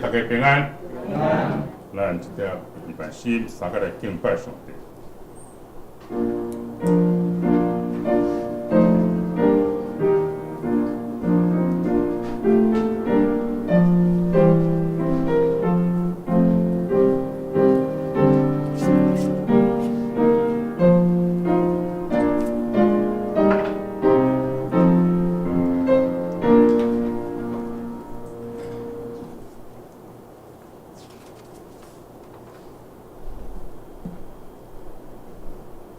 大家平安。咱這點禮拜心，三個來敬拜上帝。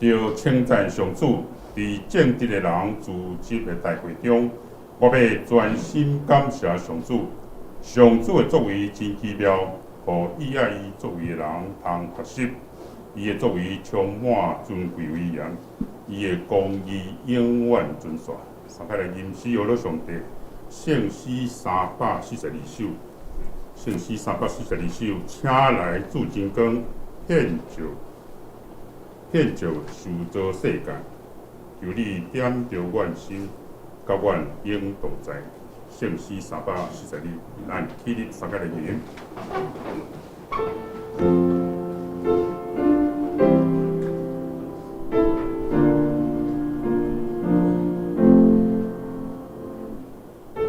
著稱讚上主，佇正直的人聚集的大會中，我欲全心感謝上主。上主的作為真奇妙，予倚愛伊作為的人通學習。伊的作為充滿尊貴威嚴，伊的公義永遠存續。三擺來吟詩學了上帝，聖詩342首，聖詩三百四十二首，請來主真光，顯照。獻照受造世界，求你點著阮心，佮阮永同在。聖詩342，咱起立三個來吟。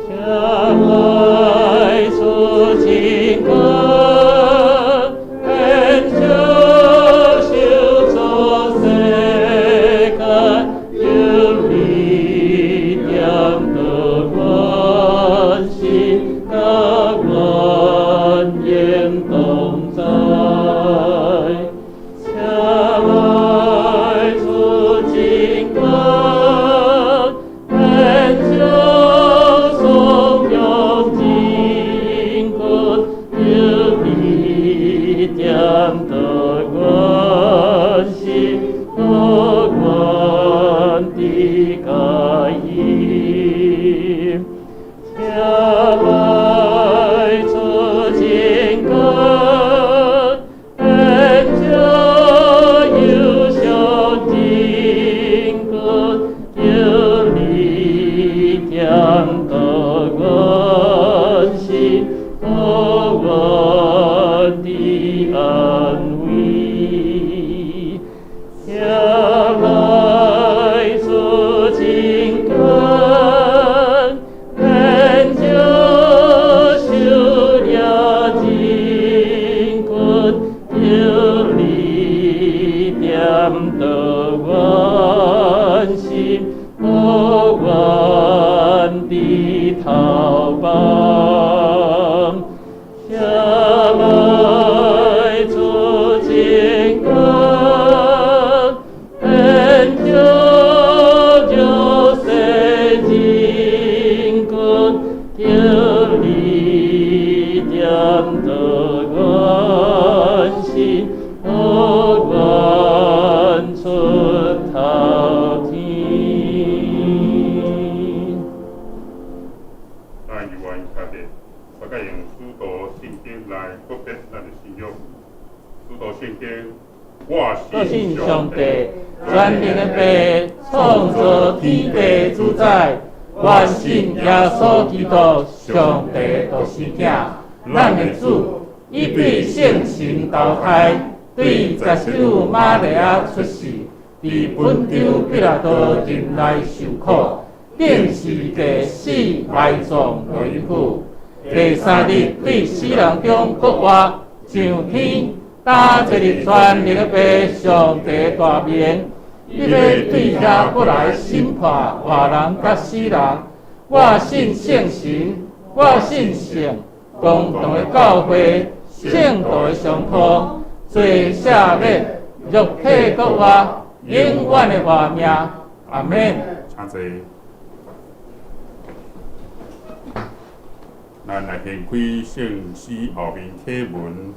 請來主真光，顯照受造世界，求你點著阮心，佮阮永同在。請來主真光，顯照頌揚真君，求你點著阮心，予阮得佳音。請來主真光，顯照憂傷真君，求你點著阮心，予阮得安慰。請來主真光，顯照受掠真君，求你點著阮心，予阮得逃亡。請來主真光，顯照救世真君，求你點著阮心，予阮出頭天。咱猶原徛佇，大家用使徒信經來告別咱的信仰。使徒信經，我我信信上帝上帝，全能的父，創造天地主宰，我信耶穌基督，上帝獨生子，咱的主，伊對聖神投胎，對十守瑪利亞出世，佇本丟彼拉多任內受苦，釘十字架死埋葬落陰府，第三日對死人中復活，上天，擔坐佇全能的父上帝大面，欲欲對遐閣來審判活人佮死人。我信聖神，我信聖公同的教會，聖徒的相通，罪赦免，肉體復活，永遠的活命。阿們。請坐。咱來掀開聖詩後面啟文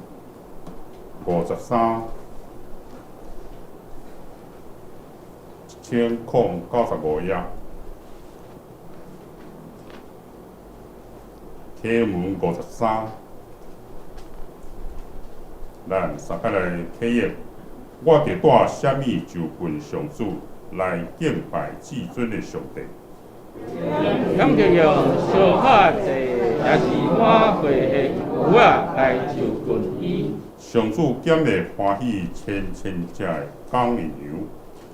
53，1095頁。啟文53，咱三擺來啟應。我著帶啥物就近上主來敬拜至尊的上帝？減著用燒火祭，抑是滿歲的牛仔來就近伊。上主敢會歡喜千千隻的公的羊，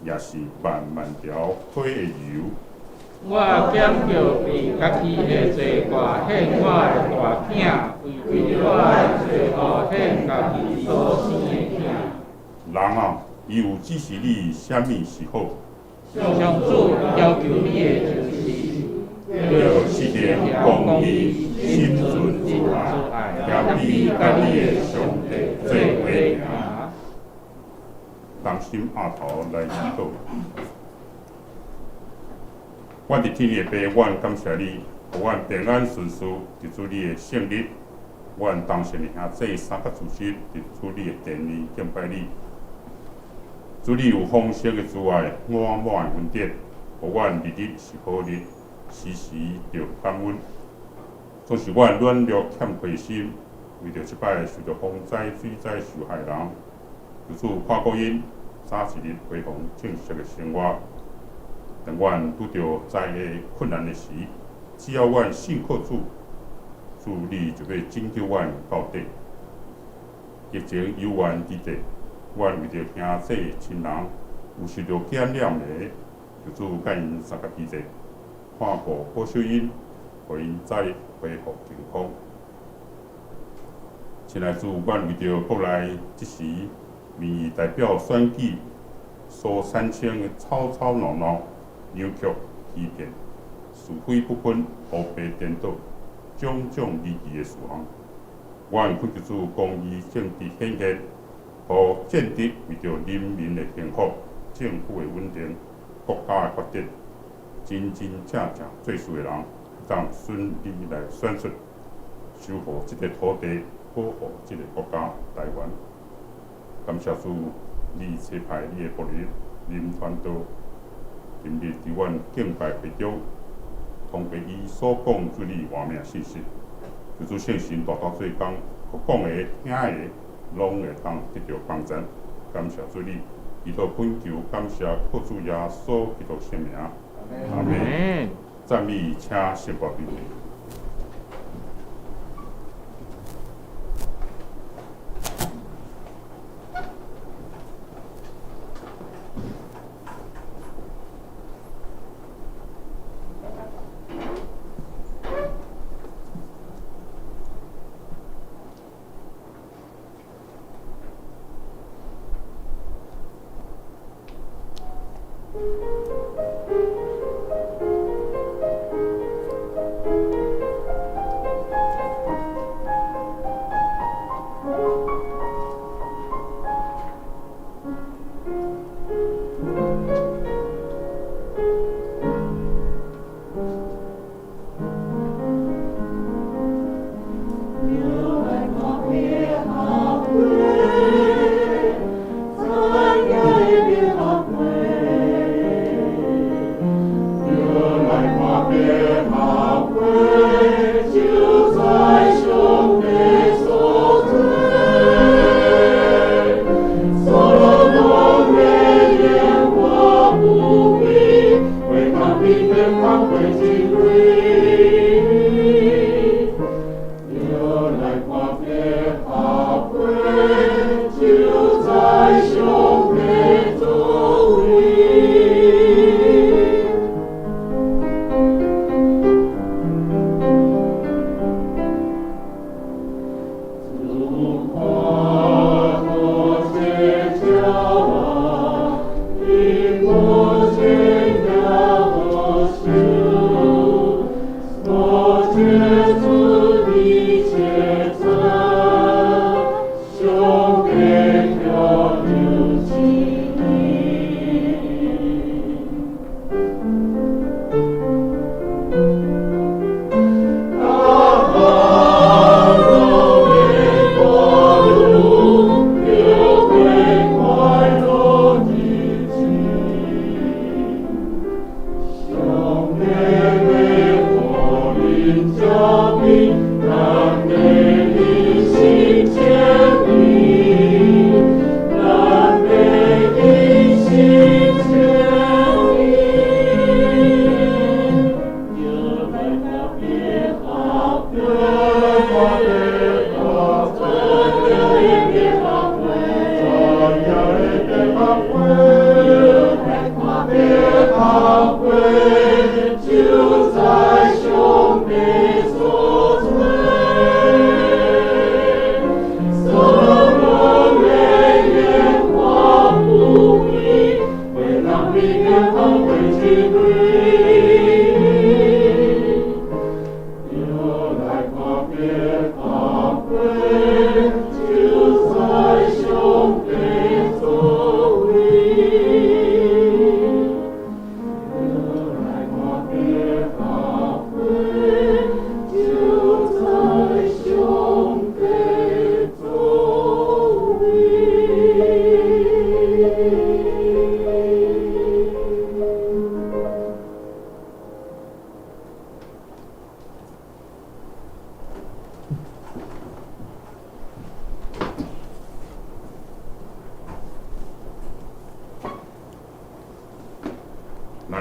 抑是萬萬條火的油。我減著為家己的罪過獻我的大囝，為我的罪惡獻家己所生的囝。人啊，伊有指示你啥物是好？上主要求你的就是著實行公義，心存慈愛，謙卑佮你的上帝做伙行。同心徛頭來祈禱。阮佇天的父，阮感謝你，予阮平安順遂，佇主你的聖日。阮同心的兄弟三個主日，佇主你的殿裡敬拜你。主你有豐盛的慈愛，滿滿的恩典，予阮日日是好日，時時著感恩。總是阮軟弱欠虧心，為著這擺受著風災、水災受害人，求主看顧𪜶，早一日恢復正常的生活。當阮拄著災禍困難的時，只要阮信靠主，主你就欲拯救阮到底。疫情猶原佇咧，阮為著兄弟親人有受著感染的，求主佮𪜶相佮佇咧，看顧保守𪜶，予𪜶早日恢復健康。親愛主，阮為著國內這時民意代表選舉所產生的吵吵鬧鬧、扭曲、欺騙、是非不分、黑白顛倒、種種離奇的事項，阮懇求主公義正直顯現，予正直為著人民的幸福、政府的穩定、國家的發展，真真正正做事的人，會當順利來選出，守護這个土地，保護這個國家台灣。感謝主，你差派你的僕人林傳道，今日佇阮敬拜會中，通過伊所講主你活命信息，求主聖神大大做工，予講的、聽的，攏會當得著幫贊。感謝主你，祈禱懇求感謝靠主耶穌基督聖名，阿門。讚美，請聖歌隊。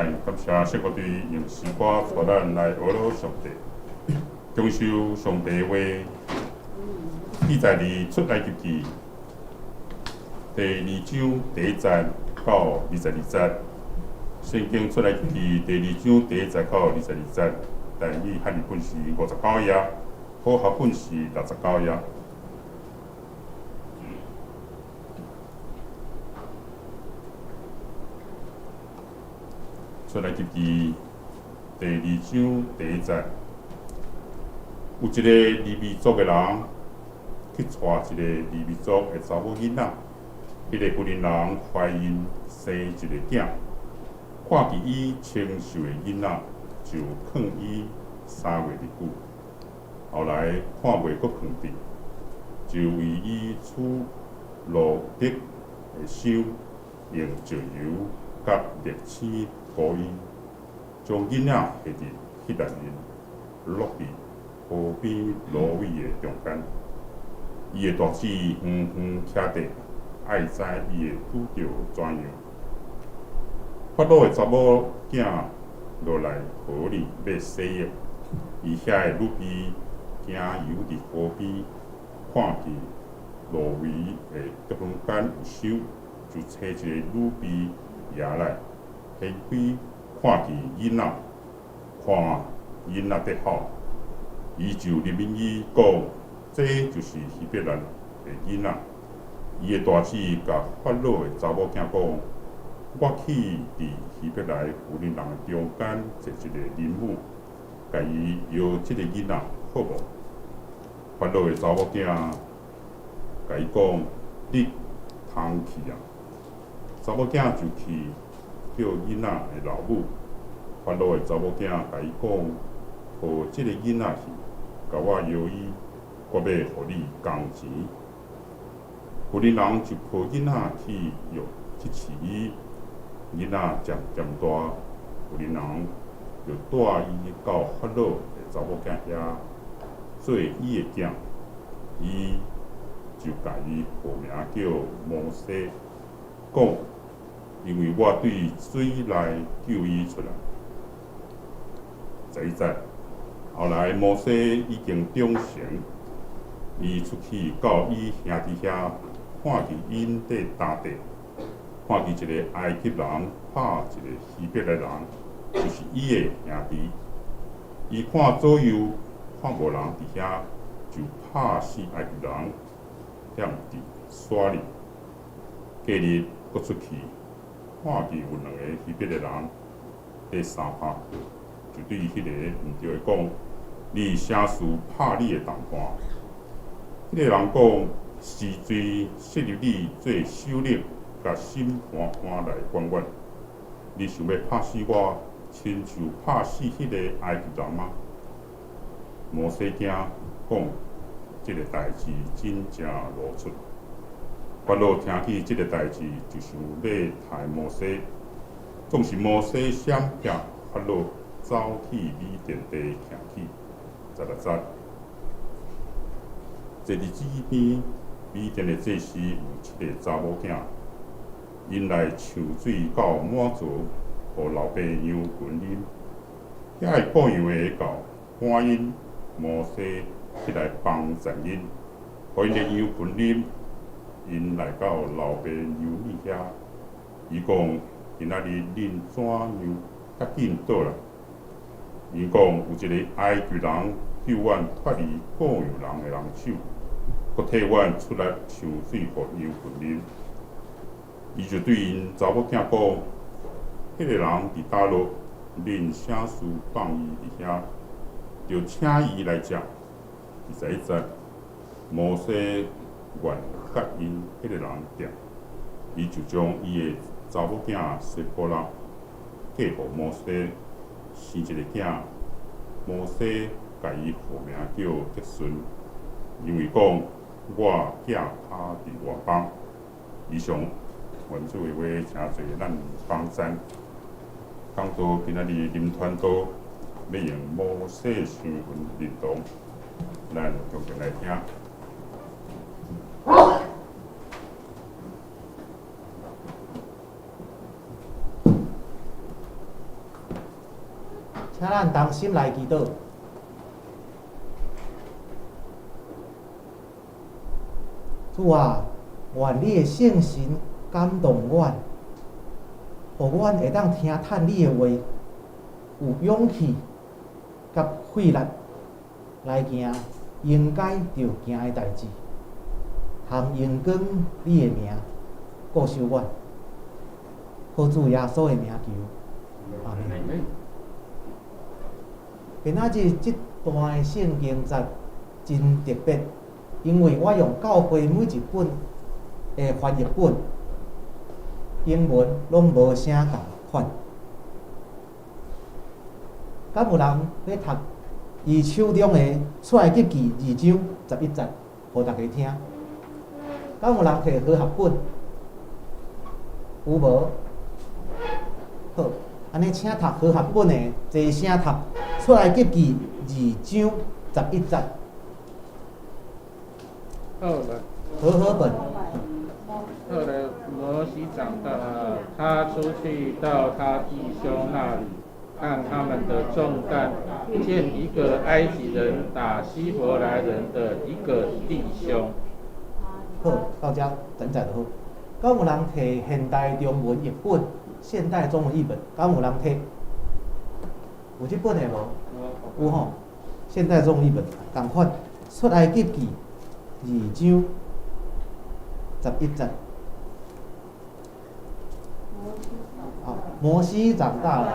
咱感謝聖樂隊用詩歌帶咱來學了上帝，享受上帝話。記載佇出埃及記第二章第一節到22節，聖經出埃及記第二章第一節到二十二節，台語漢譯本是59頁，和合本是69頁。出埃及記第二章第一節，有一个利未族的人去娶一个利未族的查某囡仔，彼个妇人人怀孕生一个囝，看見伊清秀的囡仔，就囥伊3月日久。後來看袂閣囥佇，就為伊取蘆竹的箱，用石油佮瀝青塗伊，將囡仔下佇彼內面，落佇河邊蘆葦的中間。伊的大姊遠遠徛佇，愛知伊會拄著怎樣。法老的查某囝落來河裡欲洗浴，伊遐的女婢行遊佇河邊，看見蘆葦的中間有箱，就差一個女婢舁來，掀開看見囡仔，看囡仔佇哭，伊就入面伊講，這就是希伯來的囡仔。伊的大姊共法老的查某囝講：我去佇希伯來婦人人中間做一個奶母，共伊搖這个囡仔好無？法老的查某囝共伊講：你通去啊！查某囝就去叫囡仔的老母。法老的查某囝共伊講：抱這个囡仔去，共我搖伊，我欲予你工錢。婦人人就抱囡仔去欲去飼伊，囡仔漸漸大，婦人人就帶伊到法老的查某囝遐做伊的囝，伊就共伊號名叫摩西，講因為我對水內救伊出來。11節，後來摩西已經長成，伊出去到伊兄弟遐，看見𪜶佇擔地，看見一个埃及人拍一個希伯來人，就是伊的兄弟。伊看左右看無人佇遐，就拍死埃及人，踮佇沙裡。隔日，閣出去，看見有兩个希伯來人佇相拍，就對彼个毋對的講：你啥事拍你的同伴？彼个人講：是罪設立你做首領，共審判官來管阮。你想欲拍死我，親像拍死彼个埃及人嗎？摩西驚講，這个代誌真正露出。法老聽見這个代誌，就想欲刣摩西。總是摩西閃避法老，走去米甸地徛去。16節，坐佇水邊，米甸的祭司有七个查某囝，𪜶來搶水到滿槽，予老爸羊群啉。遐个顧羊的狗趕𪜶，摩西起來幫贊𪜶，予𪜶的羊群啉。𪜶來到老爸羊乳遐，伊講：今仔日恁怎樣遮緊倒來？𪜶講有一個埃及人救阮脫離顧羊人的人手，閣替阮出來搶水予羊群啉。伊就對𪜶查某囝講：彼个人佇佗落，恁啥事放伊佇遐？著請伊來食。21節，摩西願佮𪜶彼个人踮，伊就將伊的查某囝西波拉嫁予摩西，生一个囝。摩西共伊號名叫革順，因為講我寄跤佇外邦。以上願主的話，請做咱幫贊。講道今仔日林傳道欲用摩西傷痕認同，咱共同來聽。咱同心來祈禱。主啊，願你的聖神感動阮，予阮會當聽趁你的話，有勇氣佮氣力來行應該著行的代誌，通榮光你的名，顧守阮。靠主耶穌的名求，阿們。今仔日這段的聖經節真特別，因為我用教會每一本的翻譯本英文攏無啥仝款。敢有人欲讀伊手中的出埃及記二章十一節，予大家聽？敢有人提和合本？有無？好，按呢請讀和合本的，齊聲讀出埃及記二章十一節。好來。和合本。後來摩西長大了，他出去到他弟兄那裡，看他們的重擔，見一個埃及人打希伯來人的一個弟兄。好，到遮等陣就好。敢有人提現代中文譯本？現代中文譯本，敢有人提？有這本的無？有吼。現代中文譯本仝款，出埃及記二章十一節。好，摩西長大了，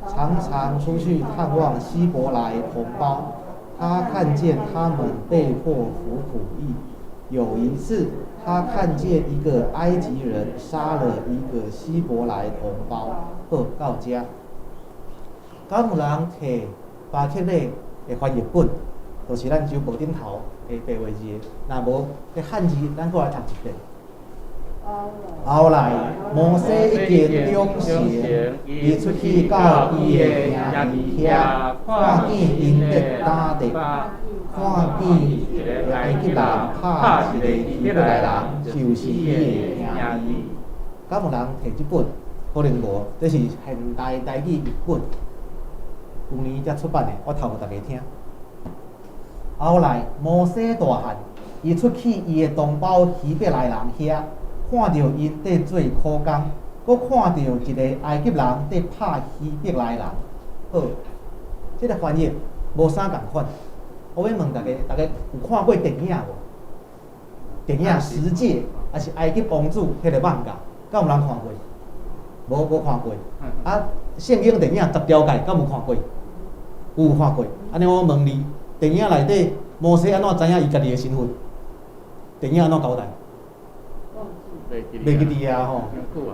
常常出去探望希伯來同胞。他看見他們被迫服苦役。有一次，他看見一個埃及人殺了一個希伯來同胞。好，到遮。敢有人提巴克禮的翻譯本，就是咱周報頂頭的白話字。若無，這漢字，咱閣來讀一遍。後來，摩西已經長成，伊出去到伊的兄弟遐，看見𪜶咧打糞，看見一个埃及人拍一个希伯來人，就是伊的兄弟。敢有人提這本？可能無，這是現代台語譯本，舊年才出版的，我讀予大家聽。後來，摩西大漢，伊出去伊的同胞希伯來人遐，看著𪜶佇做苦工，閣看著一个埃及人佇拍希伯來人。好，這个翻譯無啥仝款。我欲問大家，大家有看過電影無？電影《十誡》抑是《埃及王子》彼个漫畫，敢有人看過？無，無看過。啊，聖經電影《十條誡》敢有看過？有看過。按呢我問你，電影內底摩西按怎知影伊家己的身份？電影按怎交代？袂記得啊吼。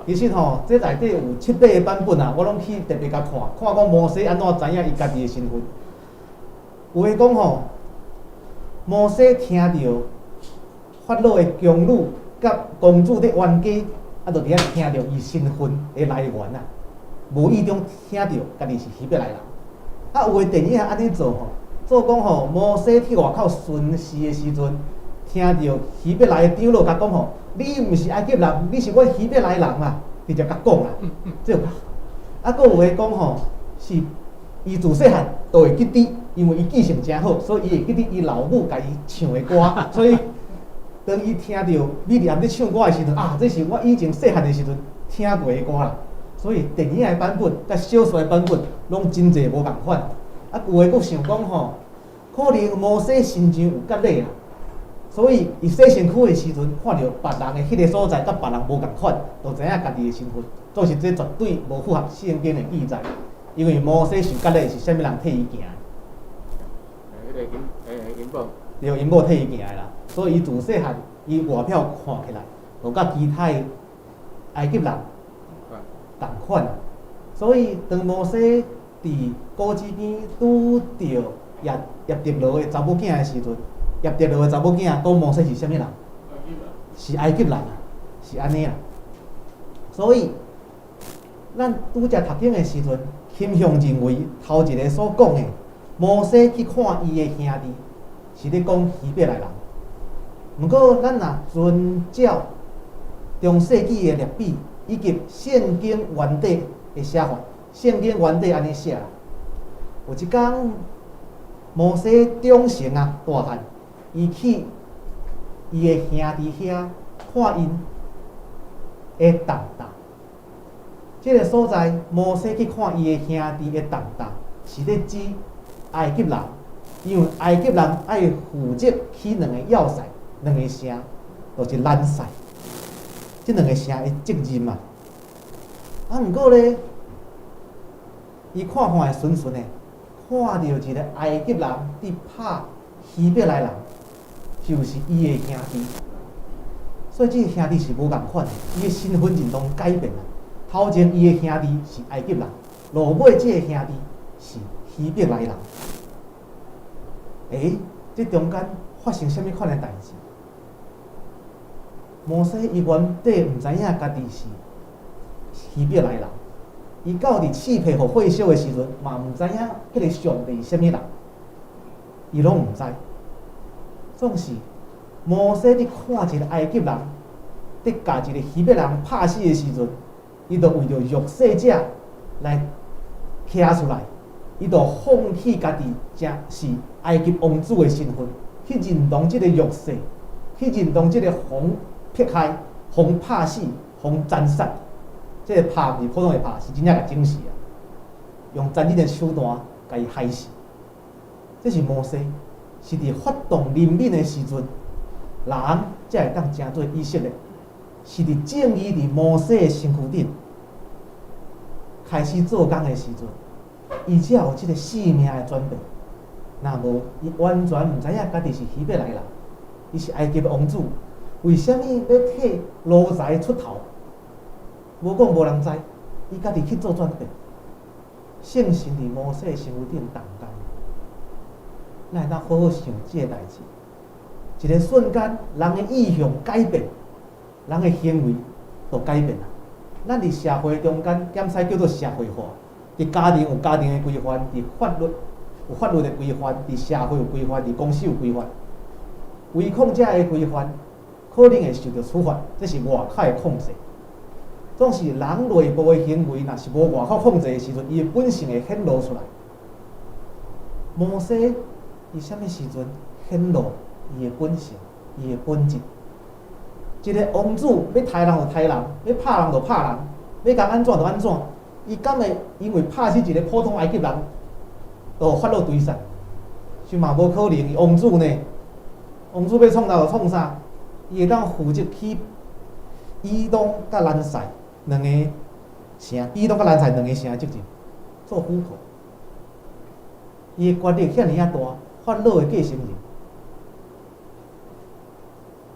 其實吼，這內底有七八个版本啊，我攏去特別共看，看講摩西按怎知影伊家己的身份。有的講吼，摩西聽著法老的宮女佮公主佇冤家，啊，就佇遐聽著伊身份的來源啊，無意中聽著家己是希伯來人。啊，有的電影按呢做吼，做講吼，摩西去外口巡視的時陣，聽著希伯來的長老共講吼，你毋是埃及人，你是阮希伯來人啊，直接共講啦。這有啊，閣有的講吼，是伊自細漢就會記得，因為伊記性誠好，所以伊會記得伊老母共伊唱的歌，所以當伊聽著米利暗咧唱歌的時陣，啊，這是我以前細漢的時陣聽過的歌啦。所以電影的版本佮小說的版本攏真濟無仝款。啊，有的閣想講吼，可能摩西身上有割禮啊，所以伊洗身軀的時陣，看著別人的彼个所在佮別人無仝款，就知影家己的身份。總是這絕對無符合聖經的記載，因為摩西受割禮是啥物人替伊行的？彼个𪜶𪜶某。對，𪜶某替伊行的啦。所以伊自細漢，伊外表看起來，無佮其他的埃及人仝款。所以當摩西佇古井邊拄著葉葉忒羅的查某囝的時陣，葉忒羅的查某囝講摩西是啥物人？是埃及人啊，是按呢啦。所以咱拄才讀經的時陣，傾向認為頭一个所講的摩西去看伊的兄弟，是咧講希伯來人。毋過咱若遵照中世紀的列比以及聖經原底的寫法，聖經原底按呢寫啦。有一工，摩西長成啊，大漢，伊去伊的兄弟遐看𪜶的重擔。這个所在，摩西去看伊的兄弟的重擔，是咧指埃及人，因為埃及人愛負責起兩個要塞、兩個城，就是蘭塞。這兩個城的責任嘛。啊，毋過咧，伊看看的順順的，看著一个埃及人佇拍希伯來人，就是伊的兄弟。所以這个兄弟是無仝款的，伊的身份認同改變啦。頭前伊的兄弟是埃及人，落尾這个兄弟是希伯來人。欸，這中間發生啥物款的代誌？摩西伊原底毋知影家己是希伯來人，伊到佇刺皮予火燒的時陣，嘛毋知影彼个上帝是啥物人，伊攏毋知。總是摩西佇看一个埃及人，佇共一个希伯來人拍死的時陣，伊就為著弱勢者來徛出來，伊就放棄家己正是埃及王子的身份，去認同這个弱勢，去認同這个予迫害、予拍死、予殘殺。這个拍毋是普通的拍，是真正共整死啊！用殘忍的手段共伊害死。這是摩西，是佇發動憐憫的時陣，人才會當成做以色列。是佇正義佇摩西的身軀頂開始做工的時陣，伊才有這个性命的轉變。若無，伊完全毋知影家己是希伯來人，伊是埃及的王子，為啥物欲替奴才出頭？無講無人知，伊家己去做轉變。聖神佇摩西的身軀頂動工，咱會當好好想這个代誌。一个瞬間，人的意向改變，人的行為就改變啦。咱佇社會中間，敢使叫做社會化。佇家庭有家庭的規範，佇法律有法律的規範，佇社會有規範，佇公司有規範。違抗這个規範，可能會受著處罰，這是外口的控制。總是人內部的行為，若是無外口控制的時陣，伊的本性會顯露出來。摩西伊啥物時陣顯露伊的本性、伊的本質？一个王子欲刣人就刣人，欲拍人就拍人，欲共按怎就按怎。伊敢會因為拍死一个普通埃及人，就法老追殺？想嘛無可能，伊王子呢？王子欲創啥就創啥，伊會當負責起以東佮蘭塞兩个城，比東佮蘭塞兩个城的責任，做虎口。伊的權力遐爾仔大，法老的繼承人，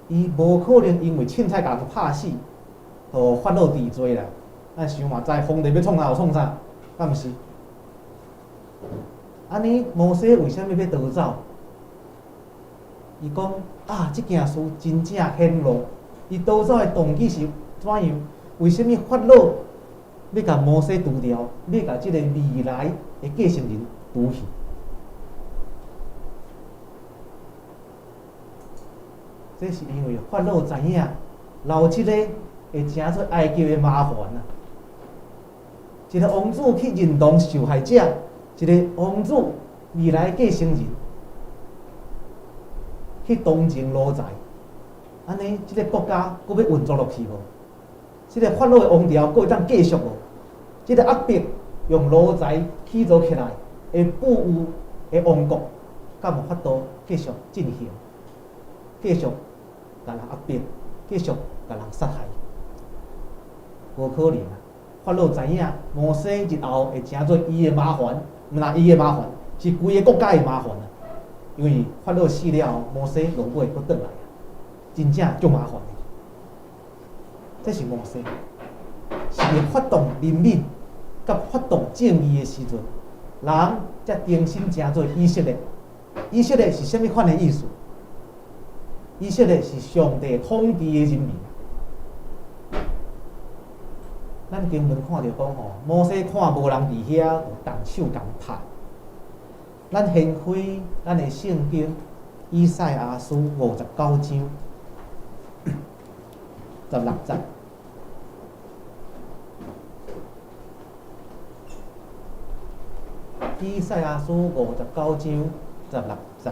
伊無可能因為凊彩共人拍死，予法老治罪啦。咱想嘛知，皇帝欲創啥就創啥，敢毋是？按呢，摩西為啥物欲逃走？伊講啊，這件事真正顯露。伊逃走的動機是怎樣？為啥物法老欲共摩西除掉，欲共這个未來的繼承人除去？這是因為法老知影留這個會成做埃及的麻煩啊！一个王子去認同受害者，一个王子未來繼承人去同情奴才，按呢，這个國家閣欲運作落去無？這个法老的王朝閣會當繼續無？這个壓迫用奴才起造起來的富有的王國，敢有法度繼續進行？繼續共人壓迫，繼續共人殺害，無可能啊！法老知影摩西日後會成做伊的麻煩，毋但伊的麻煩，是規个國家的麻煩啊！因為法老死了後，摩西落尾閣轉來啊，真正足麻煩的。這是摩西，是會發動憐憫，佮發動正義的時陣，人才重新成做以色列。以色列是啥物款的意思？以色列是上帝統治的人民。咱經文看著講吼，摩西看無人佇遐，就動手共拍。咱掀開咱的聖經，以賽亞書59章16節。以賽亞書59章16節。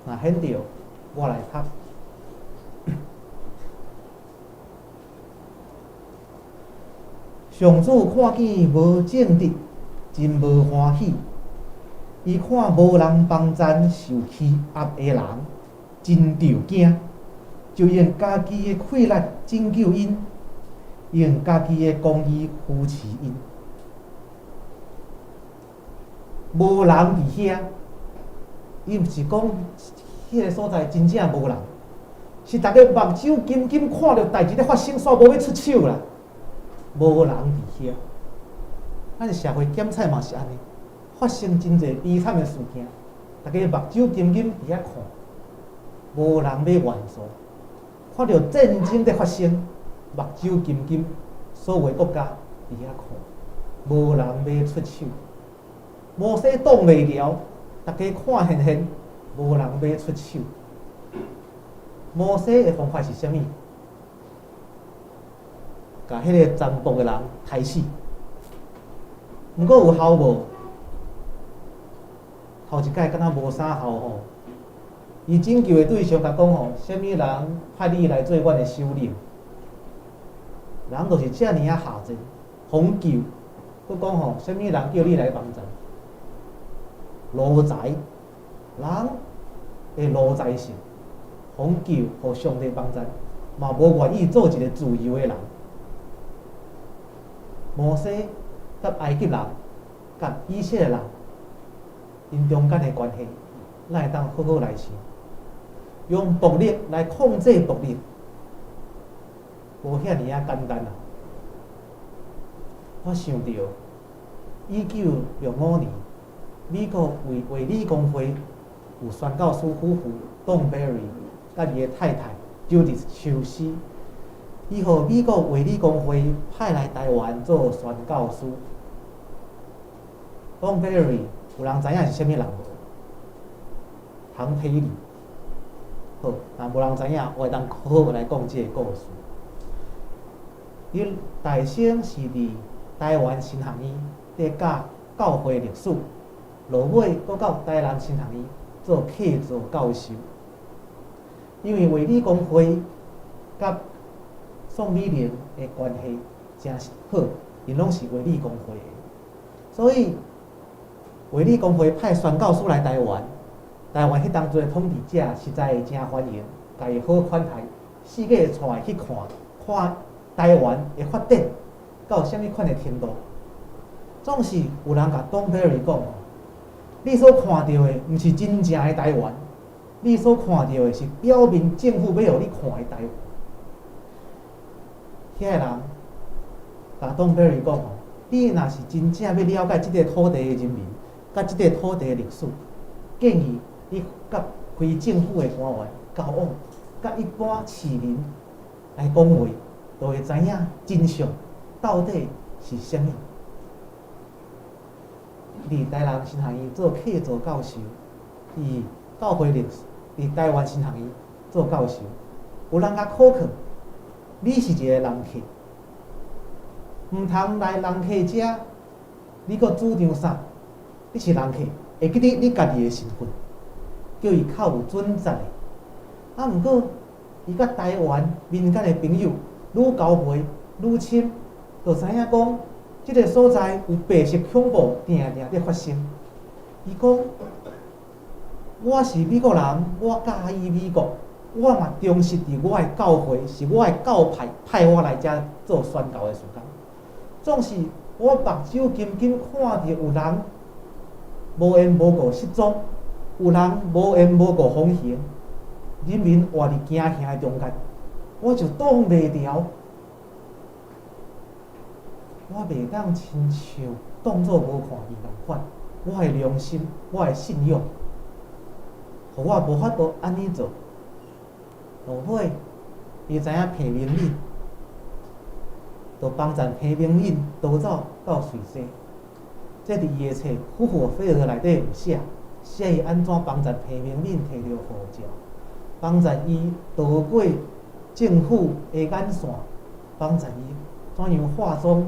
若顯著，我來讀。上主看見無正直，真無歡喜。伊看無人幫贊受欺壓的人，真著驚，就用家己的氣力拯救𪜶，用家己的公義扶持𪜶。無人佇遐，伊毋是講彼个所在真正無人，是逐家目睭金金看著代誌咧發生，煞無欲出手啦。無人佇遐，咱社會檢採嘛是按呢，發生真濟悲慘的事件，逐家目睭金金佇遐看，無人欲援助，看著戰爭咧發生，目睭金金，所有國家佇遐看，無人欲出手。摩西擋袂牢，逐家看現現，無人欲出手。摩西的方法是啥物？共彼个殘暴的人刣死。毋過有效無？頭一擺敢若無啥效吼。伊拯救的對象共講吼，啥物人派你來做阮的首領？人就是遮爾仔下賤，予阮救，閣講吼，啥物人叫你來幫贊？奴才，人的奴才性，予阮救，予上帝幫贊，嘛無願意做一个自由的人。摩西佮埃及人、佮以色列人，𪜶中間的關係，咱會當好好來想。用暴力來控制暴力，無遐爾仔簡單啊！我想著1965年，美國衛理公會有宣教師夫婦 Don Barry 佮伊的太太 Judith 秋思，伊予美國衛理公會派來台灣做宣教師。Don Barry 有人知影是啥物人無？唐培里。好，若無人知影，我會當好好來講這个故事。伊大先是佇台灣神學院佇教教會歷史，落尾閣到台南神學院做客座教授。因為衛理公會佮宋美齡的關係誠好，𪜶攏是衛理公會的，所以衛理公會派宣教師來台灣。台灣彼當陣的統治者實在誠歡迎，共伊好款待，四界帶去看，看台灣的發展到啥物款的程度。總是有人共 Don Barry 講，你所看著的毋是真正的台灣，你所看著的是表面政府欲予你看的台灣。遐个人共 Don Barry 講，你若是真正欲了解這个土地的人民，佮這个土地的歷史，建議你佮非政府的官員交往，佮一般市民來講話，就會知影真相到底是啥物。佇台南神學院做客座教授，佇教會歷史，佇台灣神學院做教授，有人共考課，你是一个人客，毋通來人客遮，你閣主張啥？你是人客，會記得你家己的身份，叫伊較有準則的。啊，毋過伊佮台灣民間的朋友愈交陪愈深，就知影講，這个所在有白色恐怖定定佇發生。伊講，我是美國人，我佮意美國，我嘛忠實佇我的教會，是我的教派派我來遮做宣教的事工。總是我目睭金金看著有人無緣無故失蹤，有人無緣無故風行，人民活佇驚嚇的中間，我就擋袂牢，我袂當親像當做無看見仝款，我的良心，我的信仰，予我無法度按呢做。落尾，伊知影彭明敏，就幫贊彭明敏逃走到瑞士。這佇伊的冊《虎虎飛蛾》內底有寫，寫伊按怎幫贊彭明敏提著護照，幫贊伊逃過政府的眼線，幫贊伊怎樣化妝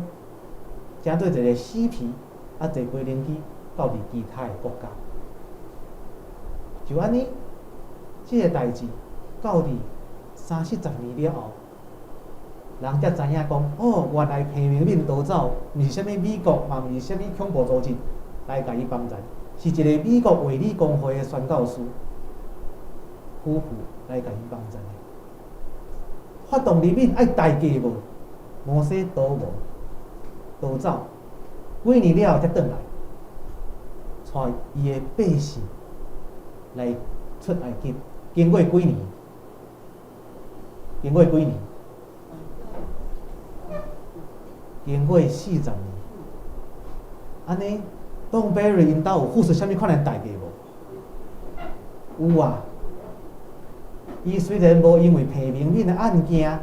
成做一个死皮，啊，坐飛輪機到佇其他的國家。就按呢，這个代誌到佇三四十年了後，人才知影講，哦，原來彭明敏逃走，毋是啥物美國，嘛毋是啥物恐怖組織來共伊幫贊，是一个美國衛理公會的宣教師夫婦來共伊幫贊的。發動人民愛代價無？摩西逃無，逃走，幾年了後才轉來，帶伊的百姓來出埃及。經過幾年？經過幾年？經過40年。按呢，Don Barry 𪜶兜有付出啥物款的代價無？有啊。伊雖然無因為彭明敏的案件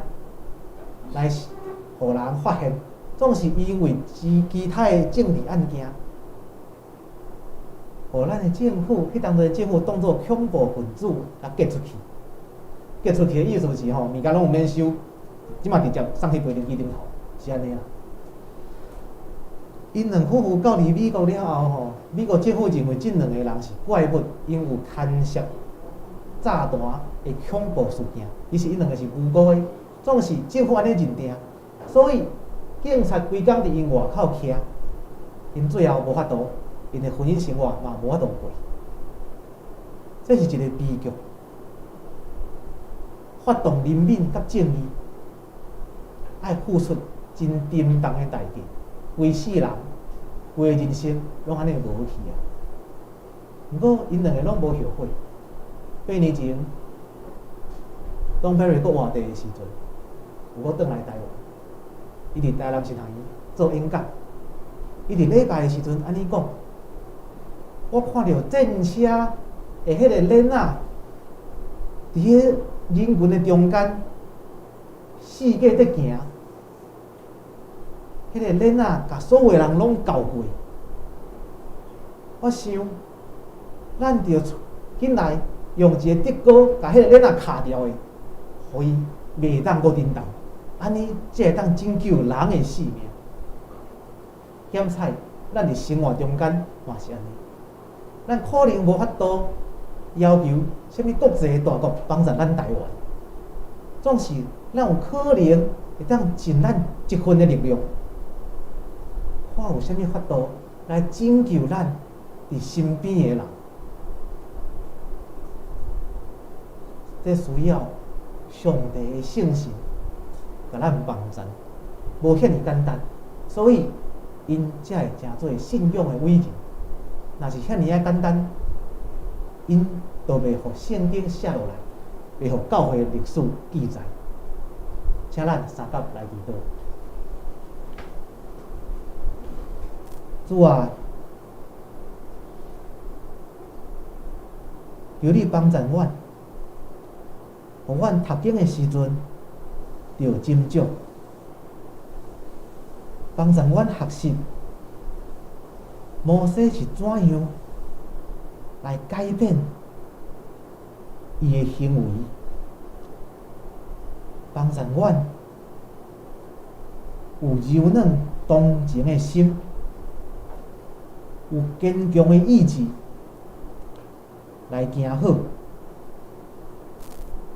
來予人發現，總是因為其他的政治案件，予咱的政府，彼當陣的政府當做恐怖分子來革出去。革出去的意思是吼，物件攏毋免收，這馬直接送去飛輪機頂頭，是按呢啦。𪜶兩夫婦到佇美國了後吼，美國政府認為這兩个人是怪物，𪜶有牽涉炸彈的恐怖事件，其實𪜶兩个是無辜的，總是政府按呢認定，所以警察規工佇𪜶外口徛，𪜶最後無法度，𪜶的婚姻生活嘛無法度過，這是一个悲劇。發動人民佮正義，愛付出真沉重的代價，規世人、規个人生攏按呢無去啊！毋過𪜶兩个攏無後悔。8年前，當 Barry 閣活著的時陣，有閣轉來台灣，伊佇台南神學院做演講。伊佇禮拜的時陣按呢講：我看著戰車的彼個輪仔，佇彼人群的中間，四界佇行，彼个輪仔共所有人攏攪過。我想，咱著緊來用一个竹篙，共彼个輪仔卡牢的，予伊袂當閣振動，按呢才會當拯救人的性命。檢採，咱佇生活中間嘛是按呢，咱可能無法度要求啥物國際大國幫助咱台灣，總是咱有可能會當盡咱一份的力量，看有啥物法度來拯救咱佇身邊的人。這需要上帝的聖神共咱幫助，無遐爾簡單，所以𪜶才會成做信仰的偉人。若是遐爾仔簡單，𪜶就袂予聖經寫落來，袂予教會歷史記載。請咱相佮來祈禱。主啊，求你幫助阮，予阮讀經的時陣著斟酌，幫助阮學習摩西是怎樣來改變伊的行為，幫助阮有柔軟同情的心，有堅強的意志來行好，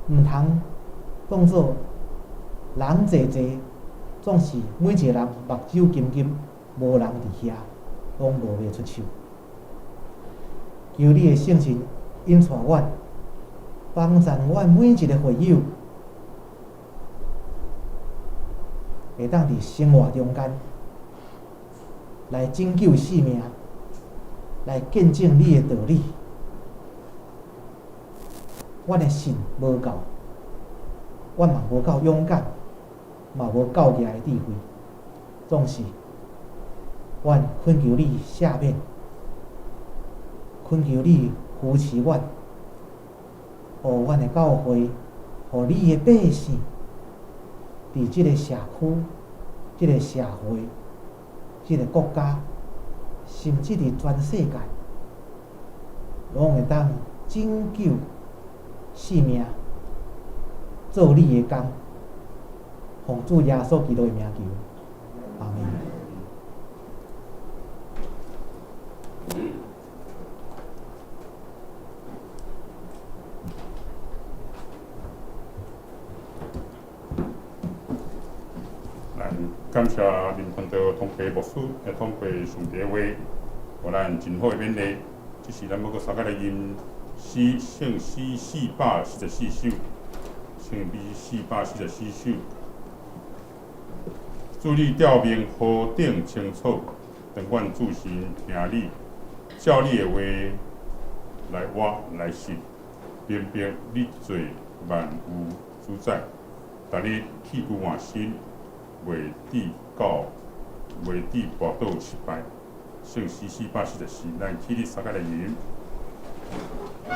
毋通當做人濟濟，總是每一個人目睭金金，無人佇遐，攏無欲出手。求你的聖神引帶阮，幫助阮每一个會友，會當佇生活中間來拯救性命，來見證你的道理。阮的信無夠，阮嘛無夠勇敢，嘛無夠額的智慧，總是，阮懇求你赦免，懇求你扶持阮，予阮的教會，予你的百姓，佇這个社區、這个社會、這个國家，甚至佇全世界，攏會當拯救性命，做你的工，奉主耶穌基督的名求，阿們。感謝林傳道通過牧師，會通過上帝的話，予咱真好的勉勵。這時咱欲閣相佮來吟詩聖詩444首，聖詩444首。主你調明何等清楚，當阮注心聽你，照你的話來活來實，明白你做萬有主宰，逐日棄舊換新，袂致到袂致跋倒失敗。聖詩444，咱起立相佮來吟。請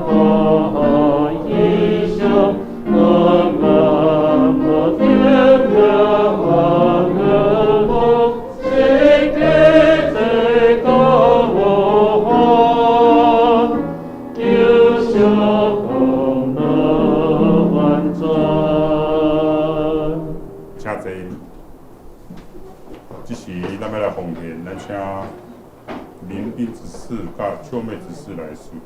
坐。這時咱欲來奉獻，咱請林斌執事佮秋妹執事來司獻。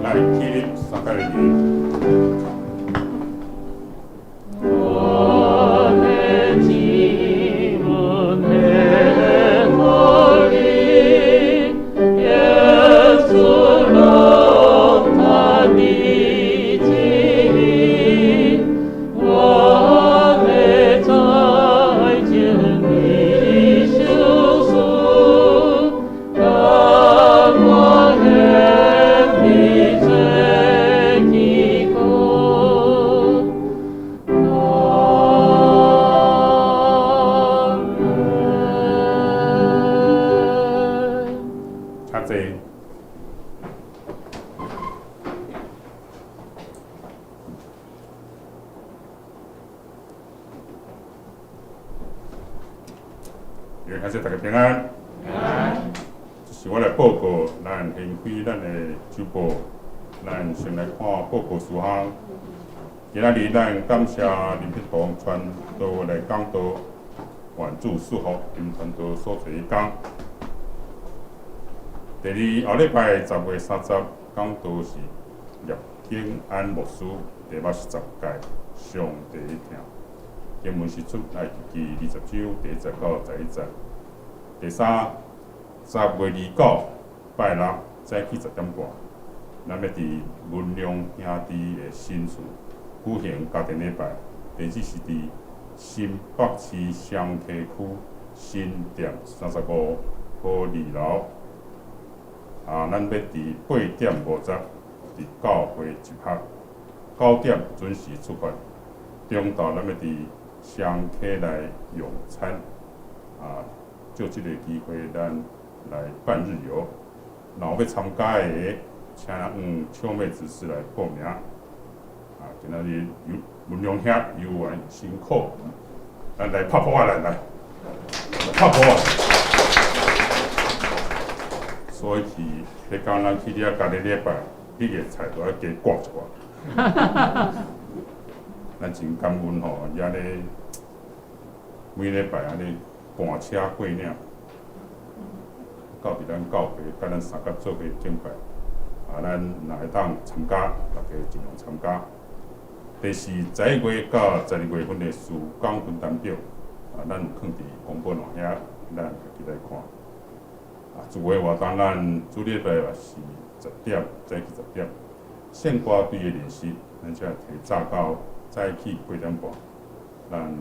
來，起立，相佮來吟。我的主，阮的土地，耶穌攏他的旨意，我欲再見你相思，甘願獻你做祈福。阿門。請坐。願兄弟大家平安。這是我來報告，咱現開咱的週報，咱先來看報告事項。今仔日咱感謝林必堂傳道來講道，願主賜福林傳道所做的工。第二後禮拜10月30講道是葉景安牧師，題目是十誡上帝聽。經文是出埃及記20章第1節到11節。第三，10月29拜六早起10點半，咱欲佇文良兄弟的新厝舉行家庭禮拜，地址是佇新北市雙溪區新店35號2樓。啊，咱欲佇8點50佇教會集合，9點準時出發。中晝咱欲佇雙溪來用餐，啊，借這個機會，咱來半日遊。若有欲參加的，請秋妹執事來報名。啊，今仔日有文良兄猶原辛苦，咱來拍噗仔來來，拍噗仔。所以去，彼工咱去遐家己禮拜，你个菜都愛加掛一寡。咱真感恩吼，伊按呢每禮拜按呢趕車過嶺，到佇咱教會，佮咱相佮做伙敬拜。啊，咱若會當參加，大家盡量參加。第四，11月到12月份的事工分擔表，啊，咱有囥佇公布欄遐，咱家己來看。啊，聚會活動咱主禮拜也是十點，早起十點。聖歌隊的練習，咱才提早到早起8點半。咱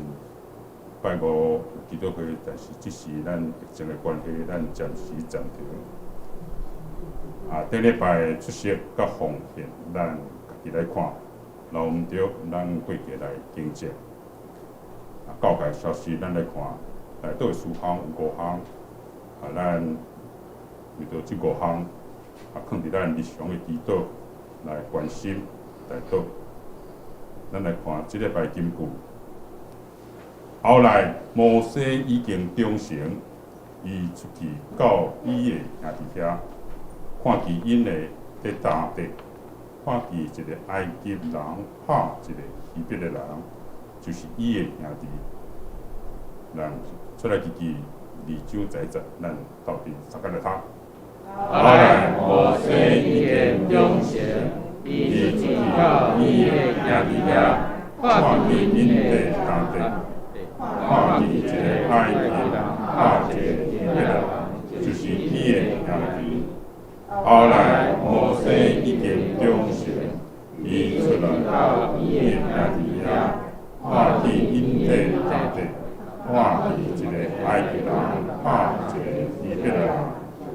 拜五有祈禱會，但是這時咱疫情的關係，咱暫時暫停。啊，頂禮拜出席佮奉獻，咱家己來看。若有毋著，咱過期來更正。啊，教界消息，咱來看，內底事項有五項，啊，咱為著這五項，啊，囥佇咱日常的祈禱來關心代禱。咱來看這禮拜金句。後來摩西已經長成，伊出去到伊的兄弟遐，看見𪜶咧佇擔硩，看見一个埃及人拍一个希伯來人，就是伊的兄弟。咱出埃及記2章11節，咱鬥陣相共來讀。後來摩西已經長成，伊出去到伊的兄弟遐，看見𪜶咧佇擔硩，看見一个埃及人拍一个希伯來人，就是伊的兄弟。後來摩西已經長成，伊出來到伊的兄弟遐，看見𪜶咧佇擔硩，看見一个埃及人拍一个希伯來人，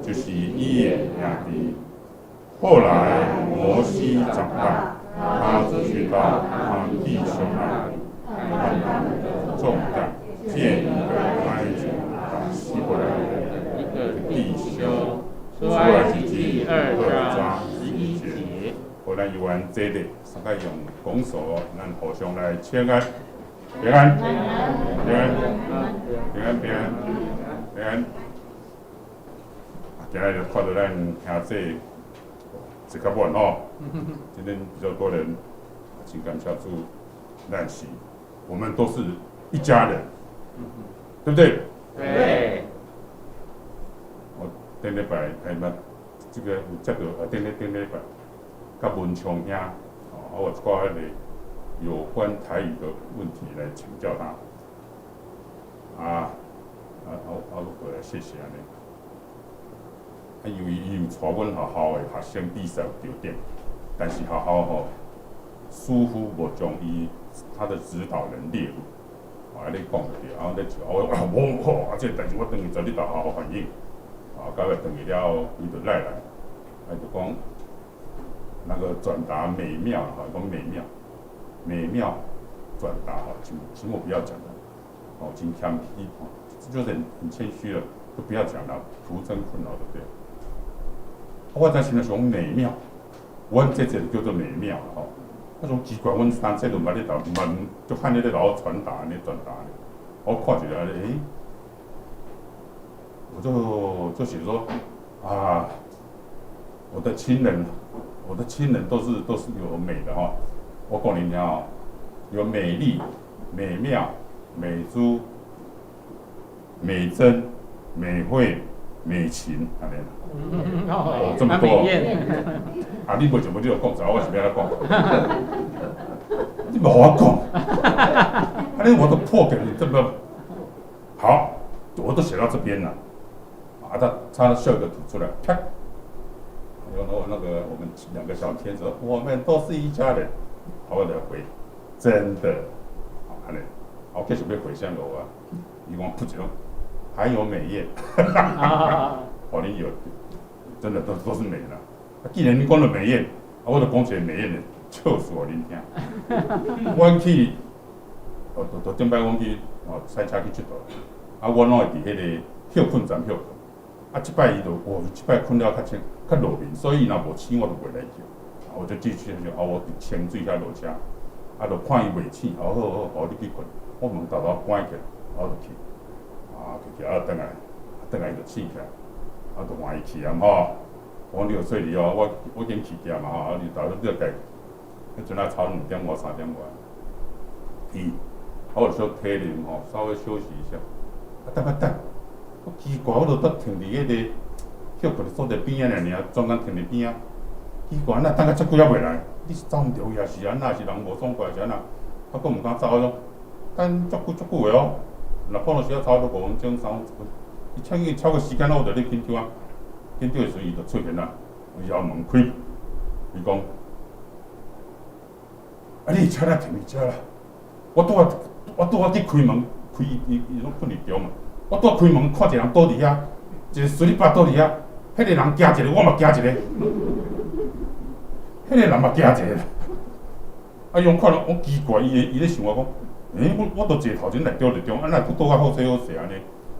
就是伊的兄弟。後來摩西長大，他出去到他弟兄那裡，看他們的重擔，見一個埃及人打希伯來人一個弟兄。出埃及記2章11節。好，咱猶原坐咧，相共用拱手，咱互相來請安，平安，平安，平安，平安，平安。今仔日看到咱兄弟坐較滿吼，今天比較多人，真感謝主，但是我們都是一家人，對不對？對。我頂禮拜哎嘛，這個有接著啊，頂禮頂禮拜，佮文昌兄，哦，我一寡彼個有關台語的問題來請教他，啊啊，我我過來謝謝按呢。啊，因為伊有帶阮學校的學生比賽有得獎，但是學校吼似乎無將伊他的指導人列入，啊，你講著對，啊，咧笑我啊無好，啊，這個代誌我轉去昨日到學校反映，啊，到尾轉去了後，伊就來來，啊，就講那個轉達美妙，哈，講美妙，美妙轉達哈，請請我不要講了，哦，真謙虛，哦，就是很謙虛了，都不要講了，徒增困擾，對不對？我在想講美妙，阮這這叫做美妙吼。那種奇怪，阮三這都毋捌咧頭，毋就看你咧老傳達，咧傳達咧。我看一下咧，欸，我就寫說啊，我的親人，我的親人都是有美的哈。我講你聽哦，有美麗、美妙、美珠、美珍、美惠、美琴，按呢。哦，這麼多。啊，你無就無你就講，我是欲按怎講？你無予我講，啊，你我都破梗，你這麼好，我都寫到這邊了。啊，他秀一個圖出來，啪！然後那個我們兩個小天使，我們都是一家人。好，我來回，真的，好，按呢，我繼續欲回向我啊，伊講不止，還有美艷，哦，你有，真的都是美了。既然你講了美艷，啊，我就講一個美艷的笑事予恁聽。阮去，哦，就頂擺阮去哦，賽車去𨑨迌，啊，我攏會佇彼個歇睏站歇睏。啊，這擺伊就，哦，這擺睏了較清，較落眠，所以伊若無醒，我就袂來叫。啊，我就繼續啊，我佇清水遐落車，啊，就看伊袂醒，哦，好好好，你去睏，我門沓沓關起來，我就去，啊，去去啊，轉來，轉來伊就醒起來，啊，就歡喜去啊，吼。我講你有說理哦，我已經去過嘛吼，啊，你頭你就家，彼陣仔差2點外3點外，去，啊，我就小體能吼，稍微休息一下，啊，等啊等，我奇怪，我就拄停佇彼個歇睏的所在邊仔爾爾，中間停佇邊仔，奇怪，哪等甲遮久猶袂來？你是走毋著位，抑是按怎？是人無爽快，是按怎？我閣毋敢走，我講等足久足久的哦，若可能時仔差不多5分鐘、3分鐘，伊超過超過時間，我就咧緊張啊。緊張的時陣，伊就出現啦，伊後門開，伊講：啊，你的車哪停佇遮啦？我拄仔去開門，開伊伊攏睏佇中嘛。我拄仔開門，看一個人倒佇遐，一個スリッパ倒佇遐，彼個人驚一个，我嘛驚一个，彼個人嘛驚一个。啊，伊講看了，我奇怪，伊咧想我講，欸，我都坐頭前來著佇中，啊，哪閣倒較好勢好勢按呢？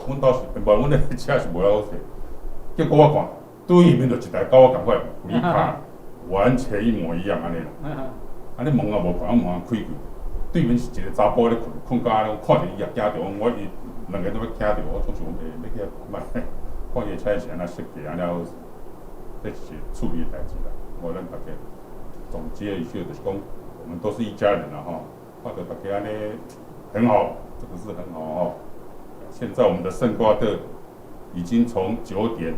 阮兜是，無，阮的車是無遐好勢。結果我看對面就一台佮我仝款皮卡，完全一模一樣按呢啦。啊，你門也無關，門開開，對面是一個查埔咧睏，睏甲按呢，看著伊也驚著，我伊兩个都欲驚著，我總想講，欸，欲去遐看覓，看伊的車是按怎設計，按呢好，這是趣味的代誌啦。我咱大家總結一句就是講，我們都是一家人啦吼，看著大家按呢很好，這個是很好哦。現在我們的聖瓜特已經從9點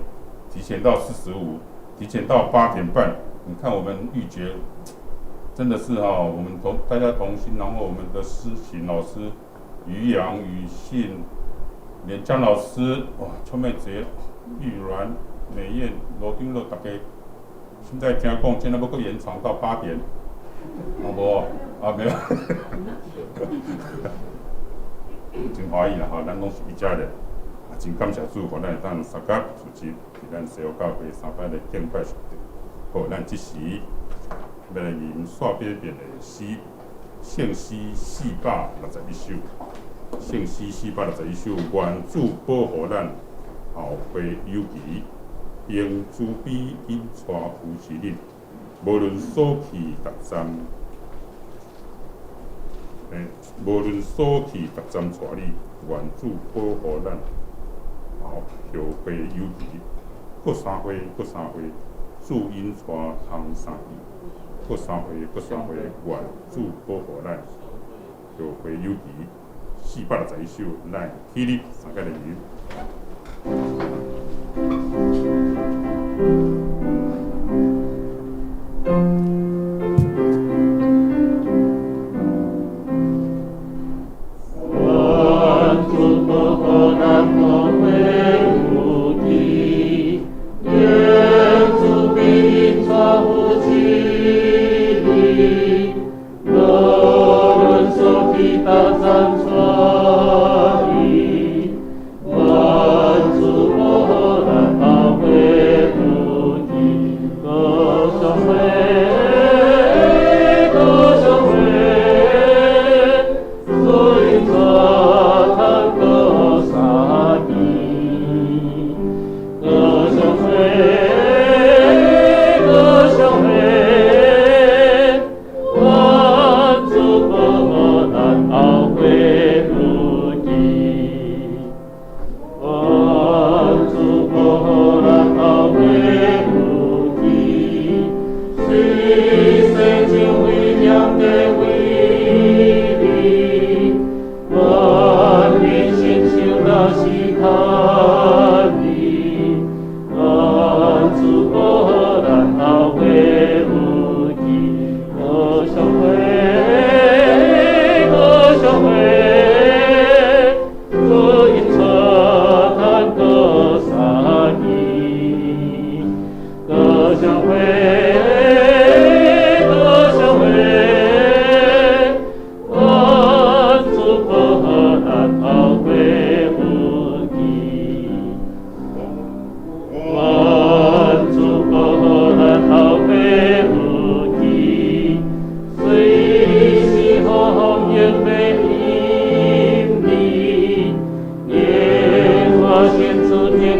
提前到45，提前到8點半。你看我們玉珏真的是哈，我們同大家同心，然後我們的詩琴老師於陽、於信、連江老師，哇，邱美杰、玉鸞、美艷、羅丁樂，大家現在聽講，現在欲閣延長到八點，好無？啊，沒有，真歡喜啦吼，咱攏是一家人，啊，真感謝主，予咱會當相佮組織，佇咱西湖教會三擺來敬拜上帝。好，咱這時欲來吟煞別別的詩，聖詩461首，聖詩461首，願主保護咱後會有期，用慈悲引帶扶持恁，無論所去逐站，欸，無論所去逐站帶你，願主保護咱後會有期，閣三回，閣三回，主引帶通三次，閣三回，閣三回，願主保護咱後會有期。461首，咱起立，三個來吟。願主保護咱後會有期，願慈悲引帶扶持你，無論所去逐站帶你，願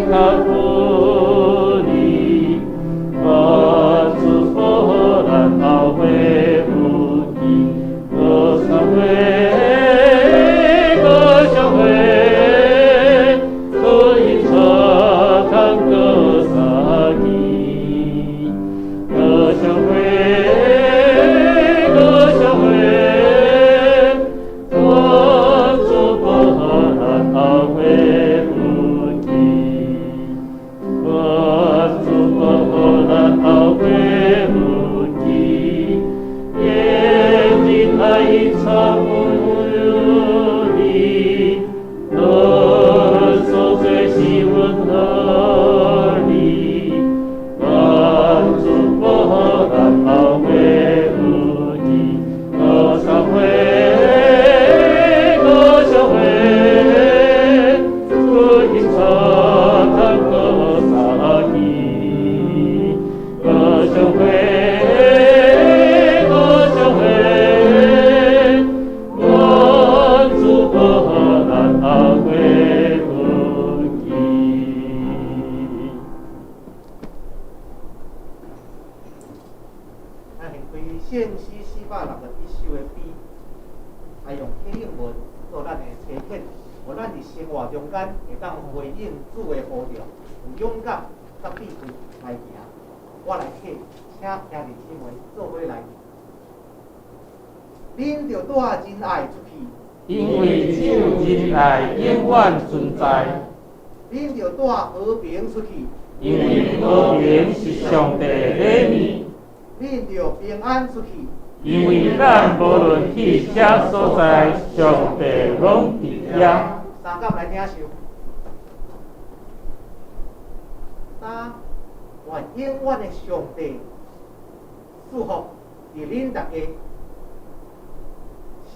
較富利，願主保護咱後悔無期，歌唱會，歌唱會，主引唱歌三句，歌唱會，歌唱會，願主保護咱後悔無期，願主保護咱後悔無期，願仁愛隱藏富利，論所最是溫和利，願主保護咱後悔無期，歌唱會，歌唱會，主引唱歌三句，歌唱會，歌唱會，願主保護咱後悔無期。咱現開聖詩461首的 B，來用體應文做咱的提醒，予咱佇生活中間會當回應主的呼召，有勇敢佮智慧來行。我來客，請兄弟姊妹做伙來。恁著帶仁愛出去，因為只有仁愛永遠存在，恁著帶和平出去，因為和平是上帝的禮物。恁著平安出去，因為咱無論去啥所在，上帝攏佇遐。三甲來領受。三，願永遠的上帝賜福佇恁逐家，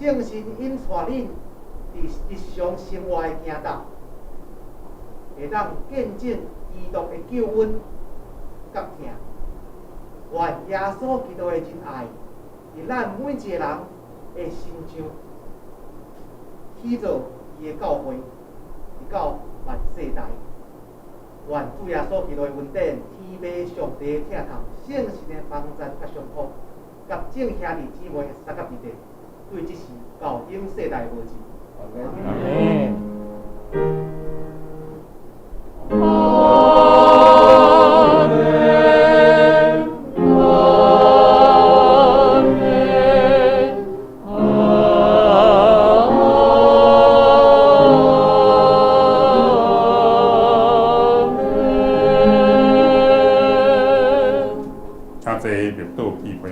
聖神引帶恁佇日常生活的行動，會當見證基督的救恩佮疼。願耶穌基督的仁愛，佇咱每一个人的身上，起做伊的教會，直到萬世代。願主耶穌基督的恩典、天父上帝的疼痛、聖神的幫贊佮相輔，佮眾兄弟姊妹相佮佇底，對這時到永世代無止。阿們。阿們，阿們，阿們。請坐默禱祈會。